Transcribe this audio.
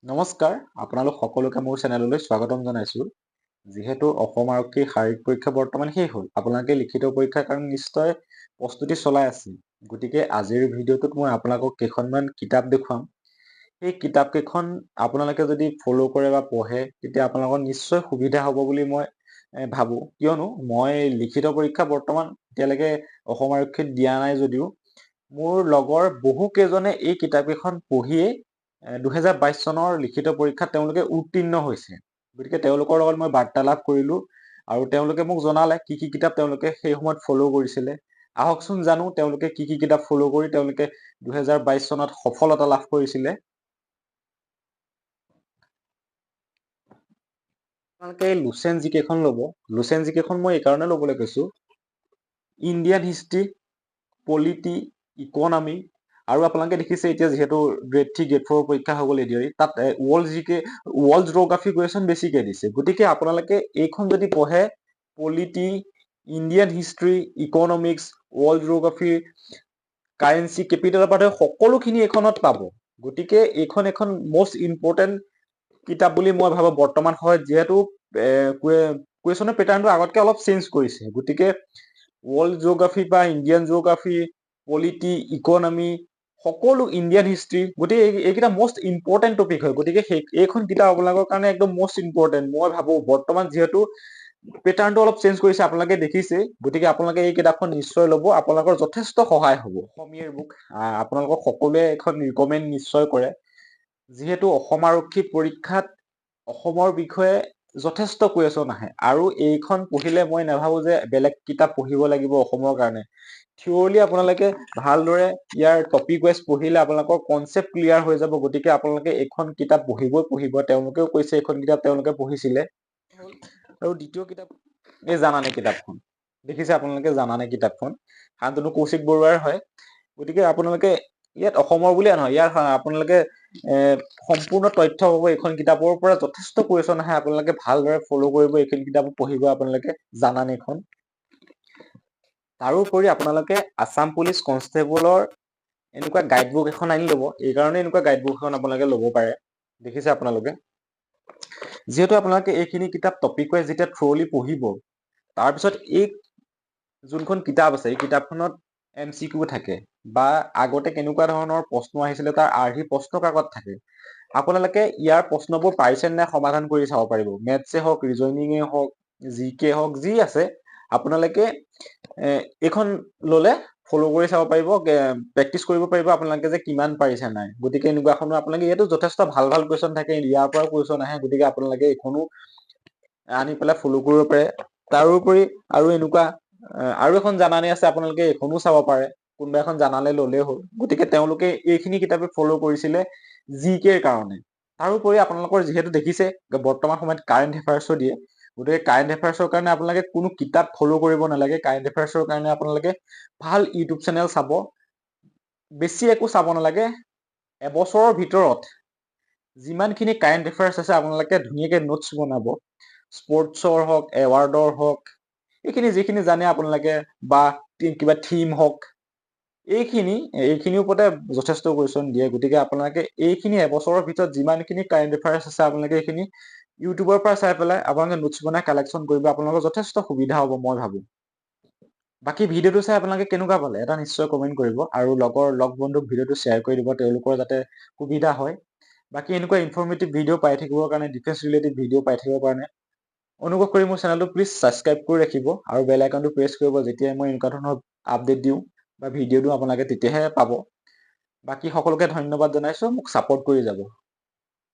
নমস্কাৰ, আপোনালোক সকলোকে মোৰ চেনেললৈ স্বাগতম জনাইছোঁ। যিহেতু অসম আৰক্ষীৰ শাৰীৰিক পৰীক্ষা বৰ্তমান শেষ হ'ল, আপোনালোকে লিখিত পৰীক্ষাৰ কাৰণে নিশ্চয় প্ৰস্তুতি চলাই আছে। গতিকে আজিৰ ভিডিঅ'টোত মই আপোনালোকক কেইখনমান কিতাপ দেখুৱাম। সেই কিতাপকেইখন আপোনালোকে যদি ফ'ল' কৰে বা পঢ়ে, তেতিয়া আপোনালোকৰ নিশ্চয় সুবিধা হ'ব বুলি মই ভাবোঁ। কিয়নো মই লিখিত পৰীক্ষা বৰ্তমান এতিয়ালৈকে অসম আৰক্ষীত দিয়া নাই যদিও মোৰ লগৰ বহুকেইজনে এই কিতাপকেইখন পঢ়িয়েই 2022 চনৰ লিখিত পৰীক্ষাত তেওঁলোকে উত্তীৰ্ণ হৈছে। গতিকে তেওঁলোকৰ লগত মই বাৰ্তালাপ কৰিলোঁ আৰু তেওঁলোকে মোক জনালে কি কি কিতাপ তেওঁলোকে সেই সময়ত ফ'ল' কৰিছিলে। আহকচোন জানো তেওঁলোকে কি কি কিতাপ ফ'ল' কৰি তেওঁলোকে 2022 চনত সফলতা লাভ কৰিছিলে। আপোনালোকে লুচেণ্ট জিকেখন ল'ব। লুচেণ্ট জিকেখন মই এইকাৰণে ল'বলৈ কৈছোঁ, ইণ্ডিয়ান হিষ্ট্ৰী, পলিটি, ইকনমি আৰু আপোনালোকে দেখিছে এতিয়া যিহেতু গ্ৰেড 3, গ্ৰেড 4ৰ পৰীক্ষা হৈ গ'ল এডিআৰি, তাত world GK, world geography question বেছিকে দিছে। গতিকে আপোনালোকে এইখন যদি পঢ়ে, polity, Indian history, economics, world geography, currency, কেপিটেলৰ পৰা ধৰি সকলোখিনি এইখনত পাব। গতিকে এইখন এখন মষ্ট ইম্পৰ্টেণ্ট কিতাপ বুলি মই ভাবোঁ বৰ্তমান সময়ত, যিহেতু কুৱেশ্যনৰ পেটাৰ্ণটো আগতকৈ অলপ চেঞ্জ কৰিছে। গতিকে ৱৰ্ল্ড জিঅ'গ্ৰাফি বা ইণ্ডিয়ান জিঅ'গ্ৰাফি, পলিটি, ইকনমি, সকলো ইণ্ডিয়ান হিষ্ট্ৰী, গতিকে এইকেইটা মষ্ট ইম্পৰ্টেণ্ট টপিক হয়। গতিকে এইখন কিতাপ আপোনালোকৰ কাৰণে একদম মষ্ট ইম্পৰ্টেণ্ট মই ভাবোঁ। বৰ্তমান যিহেতু পেটাৰ্ণটো অলপ চেঞ্জ কৰিছে, আপোনালোকে দেখিছে, গতিকে আপোনালোকে এই কিতাপখন নিশ্চয় ল'ব, আপোনালোকৰ যথেষ্ট সহায় হ'ব। অসমীয়াৰ বুক আপোনালোকক সকলোৱে এখন ৰিকমেণ্ড নিশ্চয় কৰে, যিহেতু অসম আৰক্ষী পৰীক্ষাত অসমৰ বিষয়ে যথেষ্ট কুৱেশ্যন আহে আৰু এইখন পঢ়িলে মই নাভাবোঁ যে বেলেগ কিতাপ পঢ়িব লাগিব অসমৰ কাৰণে। থিয়ৰলি আপোনালোকে ভালদৰে ইয়াৰ টপিক ৱাইজ পঢ়িলে আপোনালোকৰ কনচেপ্ট ক্লিয়াৰ হৈ যাব। গতিকে আপোনালোকে এইখন কিতাপ পঢ়িবই পঢ়িব। তেওঁলোকেও কৈছে এইখন কিতাপ তেওঁলোকে পঢ়িছিলে। আৰু দ্বিতীয় কিতাপ এই জানানে কিতাপখন দেখিছে আপোনালোকে, জানানে কিতাপখন শান্তনু কৌশিক বৰুৱাৰ হয়। গতিকে আপোনালোকে ইয়াত অসমৰ বুলিয়ে নহয়, ইয়াৰ আপোনালোকে সম্পূৰ্ণ তথ্য পাব। এইখন কিতাপৰ পৰা যথেষ্ট কুৱেশ্যন আহে, আপোনালোকে ভালদৰে ফ'ল' কৰিব, এইখন কিতাপো পঢ়িব আপোনালোকে জানানেখন। তাৰোপৰি আপোনালোকে আছাম পুলিচ কনষ্টেবলৰ এনেকুৱা গাইড বুক এখন আনি ল'ব। এইকাৰণে এনেকুৱা গাইড বুক এখন আপোনালোকে ল'ব পাৰে। দেখিছে আপোনালোকে, যিহেতু আপোনালোকে এইখিনি কিতাপ টপিক ৱাইজ যেতিয়া থ্ৰলি পঢ়িব, তাৰপিছত এই যোনখন কিতাপ আছে, এই কিতাপখনত MCQ থাকে বা আগতে কেনেকুৱা ধৰণৰ প্ৰশ্ন আহিছিলে তাৰ আৰ্হি প্ৰশ্ন কাকত থাকে। আপোনালোকে ইয়াৰ প্ৰশ্নবোৰ পাৰিছে নাই সমাধান কৰি চাব পাৰিব। মেথছে হওক, ৰিজনিঙে হওক, জি কে হওক, যি আছে আপোনালোকে এইখন ল'লে ফ'ল' কৰি চাব পাৰিব, প্ৰেক্টিচ কৰিব পাৰিব আপোনালোকে যে কিমান পাৰিছে নাই। গতিকে এনেকুৱা এখনো আপোনালোকে, ইয়াতো যথেষ্ট ভাল ভাল কুৱেশ্যন থাকে, ইয়াৰ পৰাও কুৱেশ্যন আহে। গতিকে আপোনালোকে এইখনো আনি পেলাই ফ'ল' কৰিব পাৰে। তাৰোপৰি আৰু এনেকুৱা আৰু এখন জানানে আছে, আপোনালোকে এইখনো চাব পাৰে। কোনোবা এখন জানালে ল'লেই হ'ল। গতিকে তেওঁলোকে এইখিনি কিতাপে ফ'ল' কৰিছিলে জি কেৰ কাৰণে। তাৰোপৰি আপোনালোকৰ যিহেতু দেখিছে বৰ্তমান সময়ত কাৰেণ্ট এফেয়াৰ্ছো দিয়ে, গতিকে কাৰেণ্ট এফেয়াৰ্ছৰ কাৰণে আপোনালোকে কোনো কিতাপ ফ'ল' কৰিব নালাগে। কাৰেণ্ট এফেয়াৰ্ছৰ কাৰণে আপোনালোকে ভাল ইউটিউব চেনেল চাব, বেছি একো চাব নালাগে। এবছৰৰ ভিতৰত যিমানখিনি কাৰেণ্ট এফেয়াৰ্ছ আছে আপোনালোকে ধুনীয়াকৈ নোটছ বনাব। স্পৰ্টছৰ হওক, এৱাৰ্ডৰ হওক, এইখিনি যিখিনি জানে আপোনালোকে বা কিবা থিম হওক, এইখিনিৰ ওপৰতে যথেষ্ট কুৱেশ্যন দিয়ে। গতিকে আপোনালোকে এইখিনি এবছৰৰ ভিতৰত যিমানখিনি কাৰেণ্ট এফেয়াৰ্ছ আছে আপোনালোকে এইখিনি ইউটিউবৰ পৰা চাই পেলাই আপোনালোকে নোটছ বনাই কালেকশ্যন কৰিব, আপোনালোকৰ যথেষ্ট সুবিধা হ'ব মই ভাবোঁ। বাকী ভিডিঅ'টো চাই আপোনালোকে কেনেকুৱা পালে এটা নিশ্চয় কমেণ্ট কৰিব আৰু লগৰ লগ বন্ধুক ভিডিঅ'টো শ্বেয়াৰ কৰি দিব, তেওঁলোকৰ যাতে সুবিধা হয়। বাকী এনেকুৱা ইনফৰ্মেটিভ ভিডিঅ' পাই থাকিবৰ কাৰণে, ডিফেন্স ৰিলেটেড ভিডিঅ' পাই থাকিবৰ কাৰণে অনুগ্ৰহ কৰি মোৰ চেনেলটো প্লিজ ছাবস্ক্ৰাইব কৰি ৰাখিব আৰু বেল আইকনটো প্ৰেছ কৰিব। যেতিয়াই মই এনেকুৱা ধৰণৰ আপডেট দিওঁ বা ভিডিঅ' দিওঁ, আপোনালোকে তেতিয়াহে পাব। বাকী সকলোকে ধন্যবাদ জনাইছোঁ, মোক ছাপৰ্ট কৰি যাব।